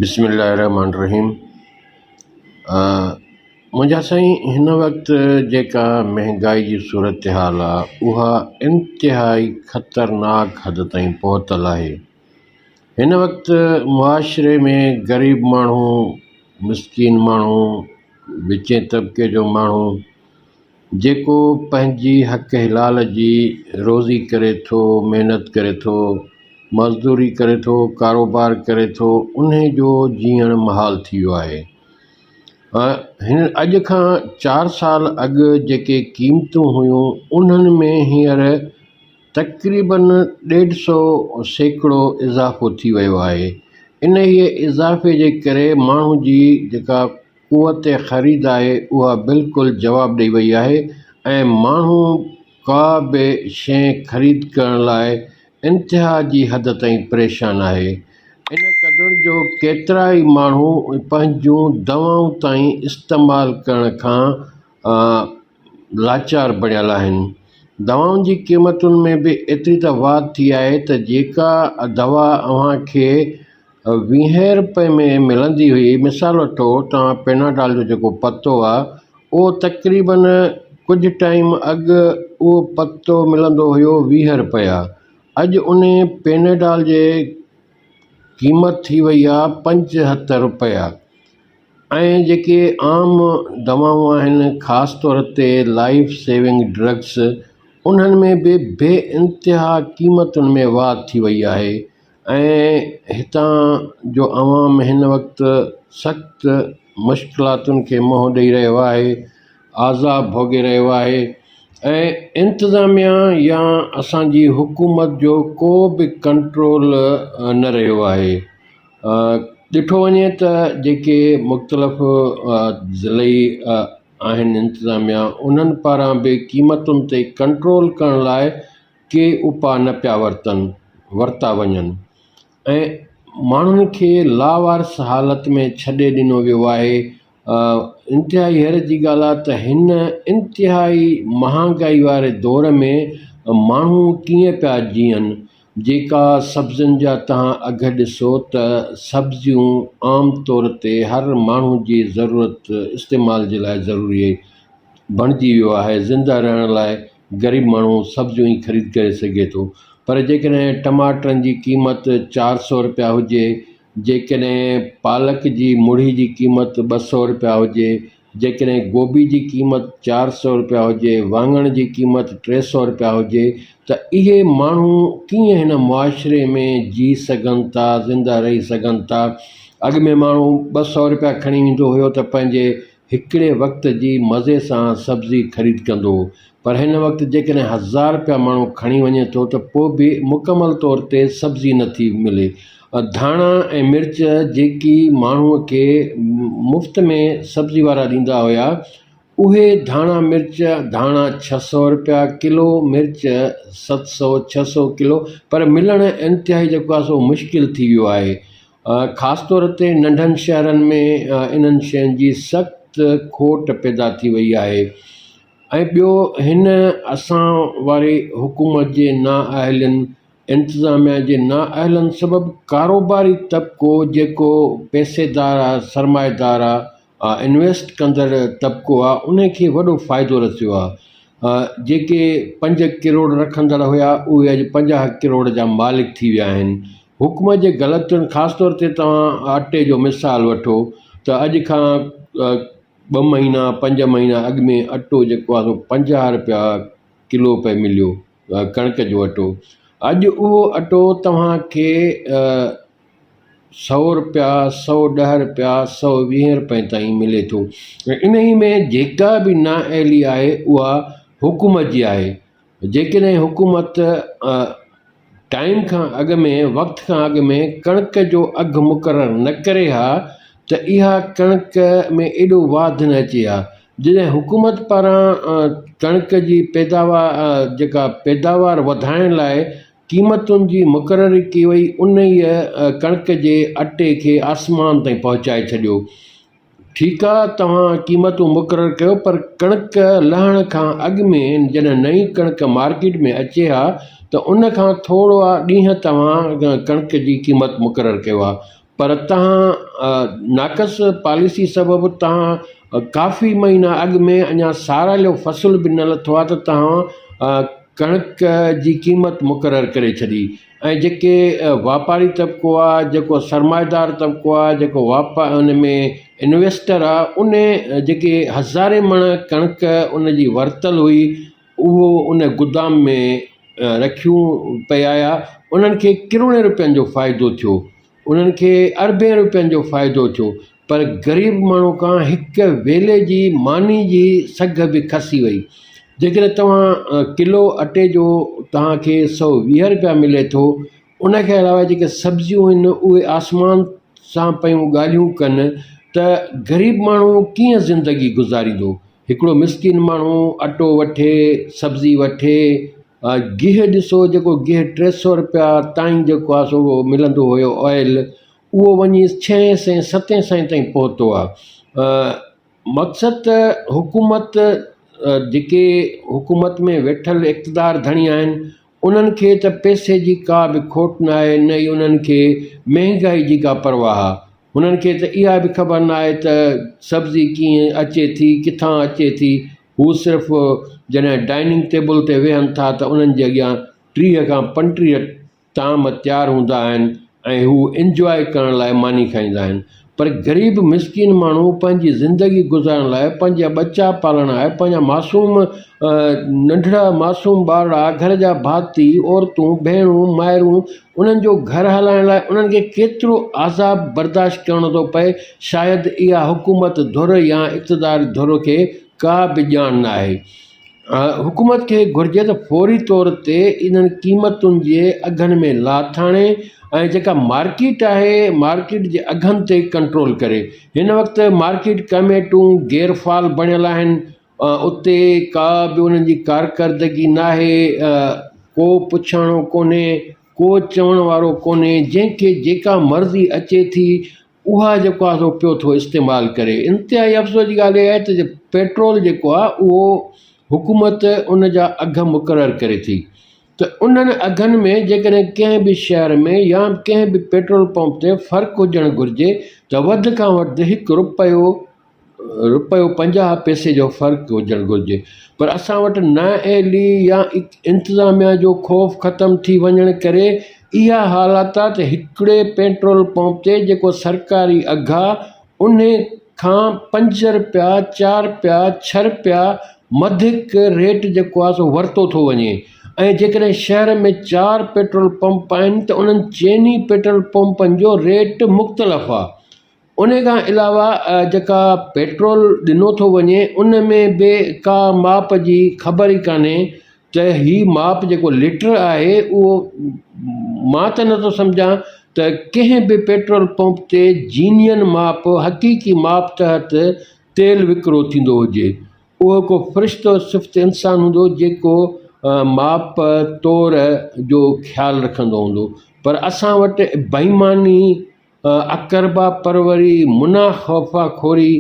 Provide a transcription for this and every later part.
بسم الله الرحمن الرحيم منهنجا سائين هن وقت جيڪا مهنگائي جي صورتحال آهي اها انتهائي خطرناڪ حد تائين پهتل آهي هن وقت معاشري ۾ غريب ماڻهو مسڪين ماڻهو وچين طبقي جو ماڻهو جيڪو پنهنجي حق حلال جي روزي ڪري ٿو، محنت ڪري ٿو، مزدوري ڪري ٿو، ڪاروبار ڪري ٿو، انهي جو جيئڻ محال ٿي ويو آهي. هن اڄ کان چار سال اڳ جيڪي قيمتون هيون انهن ۾ هينئر تقريبن ڏيڍ سو سيڪڙو اضافو ٿي ويو آهي. انهيء اضافي جي ڪري ماڻهو جي جيڪا قوت خريد آهي اها بلڪل جواب ڏئي وئي آهي ۽ ماڻهو ڪا به شيء خريد ڪرڻ لاء انتها جي حد تائين پريشان آهي ان قدر جو ڪيترائي ماڻهو پنهنجون دوائون تائين استعمال ڪرڻ کان لاچار بڻيل آهن دوائن جي قيمتن ۾ به ايتري ته واڌ ٿي آهي ته جيڪا دوا اوهان کي ويهين رپئي ۾ ملندي هئي مثال وٺو توهان پيناڊول جو جيڪو پتو آهي اهو تقريبن ڪجهه ٽائيم اڳ اهو پتو ملندو هيو ويهه رپيا اڄ ان پيناڊول جي قيمت ٿي وئي آهي 75 رپيا ۽ جيڪي عام دوائون آهن خاص طور تي لائيف سيونگ ڊرگس انهن ۾ به بي انتها قيمتن ۾ واڌ ٿي وئي آهي ۽ هتان جو عوام هن وقت سخت مشڪلاتن کي منهن ڏئي رهيو آهي عذاب ڀوڳي رهيو آهي ۽ انتظاميا يا اسانجي حڪومت جو ڪو به ڪنٽرول نه رهيو آهي. ڏٺو وڃي ته جيڪي مختلف ضلعي آهن انتظاميا انهن پاران به قيمتن تي ڪنٽرول ڪرڻ لاءِ ڪي اپاءَ نه پيا ورتن ورتا وڃن ۽ ماڻهن کي لاوارث حالت ۾ ڇڏي ڏنو ويو آهي انتهائي حيرت جي ڳالهه آهي ته هن انتهائي مهانگائي واري دور ۾ ماڻهو ڪيئن پيا جيئن جيڪا سبزين جا توهان اگهه ڏسو ته سبزيون عام طور تي هر ماڻهو جي ضرورت استعمال جي لاء ضروري بڻجي ويو آهي زنده رهڻ لاء غريب ماڻهو سبزيون ئي خريد ڪري سگهي ٿو پر جيڪڏهن ٽماٽرن جي قيمت 400 رپيا هجي جيڪڏهن پالڪ جي مڙهي جي قيمت 200 رپيا هجي جيڪڏهن گوبي جي قيمت 400 رپيا هجي، واڱڻ جي قيمت 300 رپيا هجي ته اهي ماڻهو ڪيئن هن معاشري ۾ جي سگهن ٿا، زنده رهي سگهن ٿا. اڳ ۾ ماڻهو 200 رپيا کڻي ويندو هيو ته پنهنجي هڪڙي وقت جي مزي سان سبزي خريد ڪندو هو پر هن وقت جيڪڏهن هزار رپيا ماڻهو کڻي وڃي ٿو ته پوء به مڪمل طور تي سبزي نٿي ملي. ڌاڻا ۽ مرچ جيڪي ماڻهوء کي مفت ۾ سبزي وارا ڏيندا هيا، اهي ڌاڻا مرچ، ڌاڻا 600 رپيا ڪلو، مرچ 700، 600 ڪلو، پر ملڻ انتهائي جيڪو آهي سو مشڪل ٿي ويو آهي. خاص طور تي ننڍن شهرن ۾ انهن شين جي سخت کوٽ پيدا ٿي وئي آهي ۽ ٻيو هن اسان واري حڪومت جي نااهلين انتظاميا جي نااهلن سبب ڪاروباري طبقو جيڪو پئسيدار آ، سرمائيدار آ، انويسٽ ڪندڙ طبقو آ، ان کي وڏو فائدو رسيو آ. جيڪي 5 ڪروڙ رکندڙ هيا اهي اڄ 50 ڪروڙ جا مالڪ ٿي ويا آهن. حڪومت جي غلطين خاص طور تي توهان اٽي جو مثال وٺو ته اڄ کان 2 مهينا 5 مهينا اڳ ۾ اٽو جيڪو آ سو 50 رپيا ڪلو پئي مليو. ڪڻڪ جو اٽو اڄ اهو اٽو توهان کي 100 رپيا 110 رپيا 120 رپئي تائين ملي ٿو ۽ انهي ۾ جيڪا به نااهلي آهي اها حڪومت جي آهي جيڪڏهن حڪومت ٽائيم کان اڳ ۾ وقت کان اڳ ۾ ڪڻڪ جو اگهه مقرر نه ڪري ها ته اها ڪڻڪ ۾ ايڏو واڌ نه اچي ها. جڏهن حڪومت پاران ڪڻڪ جي پيداوار جيڪا پيداوار وڌائڻ لاء قيمتن جي مقرري ڪئي وئي انهيء ڪڻڪ جي اٽي کي آسمان تائين پهچائي ڇڏيو. ٺيڪ آ توهان قيمتون مقرر ڪيو پر ڪڻڪ لهڻ کان اڳ ۾ جڏهن نئين ڪڻڪ مارڪيٽ ۾ اچي ها ته ان کان ٿورا ڏينهن توهان ڪڻڪ جي قيمت مقرر ڪيو ها پر توهان ناقص پاليسي سبب توهان ڪافي مهينا اڳ ۾ اڃا ساريل فصل به نه لٿو آهي ته توهان ڪڻڪ جي قيمت مقرر ڪري ڇڏي ۽ جيڪي واپاري طبقو آهي جيڪو سرمائيدار طبقو آهي جيڪو واپار ان ۾ انويسٽر آهي ان جيڪي هزارين مڻ ڪڻڪ ان جي ورتل هئي اهو ان گدام ۾ رکيون پئي آيا انهن کي ڪروڙين روپين جو فائدو ٿيو انهن کي اربين روپين جو فائدو ٿيو پر غريب ماڻهو کان هڪ ويلي جي ماني جي سگهه به کسي وئي. جيڪڏهن توهان ڪلو اٽي جو توهان کي 120 روپيا ملي ٿو ان کان علاوه جيڪي سبزيون آهن اهي آسمان سان پيون ڳالهيون ڪن ته غريب ماڻهو ڪيئن زندگي گذاريندو؟ هڪڙو مسڪين ماڻهو اٽو وٺي سبزي وٺي گيهه ڏسو جيڪو گيهه 300 روپيا تائين جيڪو آهي سو ملندو هيو آئل اهو وڃي ڇهين سئين ستين سئين تائين پهتو آهي. مقصد ته حڪومت جيڪي حڪومت ۾ ويٺل اقتدار ڌڻي آهن انهن کي ته پئسي جي ڪا به کوٽ نه آهي نه ئي انهن کي مهنگائي جي ڪا پرواهه آهي. هنن کي ته اها به خبر نه آهي ته سبزي ڪيئن اچي ٿي ڪٿان اچي ٿي هو صرف جڏهن ڊائننگ ٽيبل تي ويهن ٿا ته انهن جي اڳيان 30 کان 35 طعام تيار هوندا آهن ۽ هو انجواء ڪرڻ لاء ماني کائيندا آهن پر غريب مسڪين ماڻهو پنهنجي زندگي گذارڻ لاء پنهنجا ٻچا پالڻ لاء پنهنجا معصوم ننڍڙا معصوم ٻارڙا گهر جا ڀاتي عورتون ڀيڻون مائرون انهن جو گهر هلائڻ لاء انهن کي ڪيترو عذاب برداشت ڪرڻو ٿو پئي شايد اها حڪومت ڌر يا اقتدار ڌر کي ڪا به ڄاڻ نه آهي. حڪومت کي گهرجي ته فوري طور تي انهن قيمتن جي اگهن ۾ لاٿ آڻي ۽ جيڪا مارڪيٽ آهي مارڪيٽ جي اگهن تي ڪنٽرول ڪري. هن وقت مارڪيٽ ڪميٽون غير فعال بڻيل آهن اتي ڪا به انهن جي ڪارڪردگي ناهي ڪو پڇاڻو ڪونهي ڪو چوڻ وارو ڪونهي جنهن کي جيڪا مرضي اچي ٿي اها جيڪو آهي سو پيو ٿو استعمال ڪري. انتهائي افسوس جي ڳالهه اها آهي ته پيٽرول جيڪو آهي اهو حڪومت ان جا اگهه مقرر ڪري ٿي ته انهن اگهن ۾ جيڪڏهن ڪنهن به شهر ۾ يا ڪنهن به پيٽرول پمپ تي فرق هجڻ گهرجي ته وڌ کان وڌ هڪ رپيو رپيو 50 پئسي جو فرق هجڻ گهرجي پر اسان وٽ نااهلي يا انتظاميا جو خوف ختم ٿي وڃڻ ڪري اها حالت آ ته هڪڙي پيٽرول پمپ تي جيڪو سرڪاري اگهه آ ان کان 5 رپيا 4 رپيا 6 رپيا مڌڪ ريٽ جيڪو آ سو ورتو ٿو وڃي ۽ جيڪڏهن شهر ۾ چار پيٽرول پمپ آهن ته انهن چئني پيٽرول پمپن جو ريٽ مختلف آ. ان کان علاوه جيڪا پيٽرول ڏنو ٿو وڃي ان ۾ به ڪا ماپ جي خبر ئي ڪانهي ته هي ماپ جيڪو ليٽر آهي اهو مان ته نٿو سمجهان ته ڪنهن به پيٽرول پمپ تي جينين ماپ حقيقي ماپ تحت تيل وڪرو ٿيندو هجي اهو ڪو فرشتو صفت انسان هوندو جيڪو ماپ تور جو خيال رکندو هوندو پر اسان وٽ بيماني اقربا پروري، منافع خوري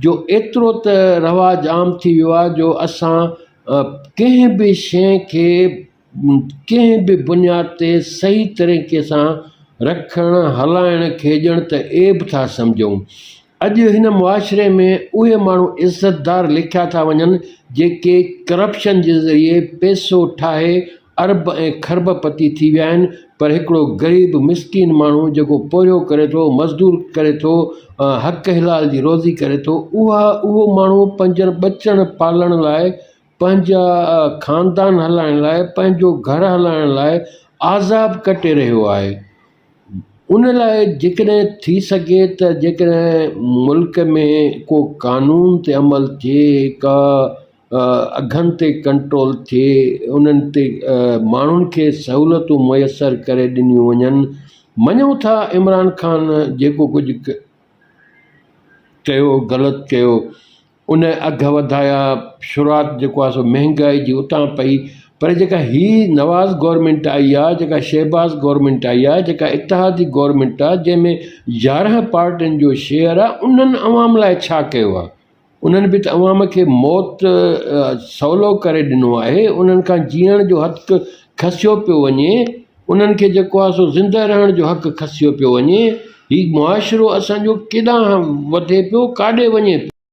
جو ايترو ته رواج عام ٿي ويو آهي جو اسان ڪنهن به شيء کي ڪنهن به بنياد تي صحيح طريقي سان رکڻ هلائڻ کي ڄڻ ته عيب ٿا سمجهون. اڄ هن معاشري ۾ اهي ماڻهو عزتدار ليکيا ٿا وڃن جيڪي ڪرپشن جي ذريعي پئسو ٺاهي ارب ۽ کرب پتي ٿي ويا آهن پر هڪڙو غريب مسڪين ماڻهو جيڪو پورهيو ڪري ٿو مزدور ڪري ٿو حق حلال جي روزي ڪري ٿو اها اهو ماڻهو پنهنجن ٻچن پالڻ لاء پنهنجا خاندان هلائڻ لاء پنهنجو گهر هلائڻ لاء عذاب ڪٽي رهيو آهي. ان لاء جيڪڏهن ٿي سگهي ته جيڪڏهن ملڪ ۾ ڪو قانون تي عمل ٿئي ڪا اگهن تي ڪنٽرول ٿئي انهن تي ماڻهن کي سهولتون ميسر ڪري ڏنيون وڃن مڃون ٿا عمران خان جيڪو ڪجهه ڪيو غلط ڪيو ان اگهه وڌايا، شروعات جيڪو آهي سو مهنگائي جي اتان پئي پر جيڪا هي نواز گورنمينٽ آئي آهي جيڪا شهباز گورنمينٽ آئي آهي جيڪا اتحادي گورنمينٽ آهي جنهن ۾ 11 پارٽين جو شيئر آهي انهن عوام لاء ڇا ڪيو آهي انهن به ته عوام کي موت سولو ڪري ڏنو آهي انهن کان جيئڻ جو حق کسيو پيو وڃي انهن کي جيڪو آهي سو زنده رهڻ جو حق کسيو پيو وڃي. هي معاشرو اسان جو ڪيڏانهن وڌي پيو ڪاڏي وڃي پيو.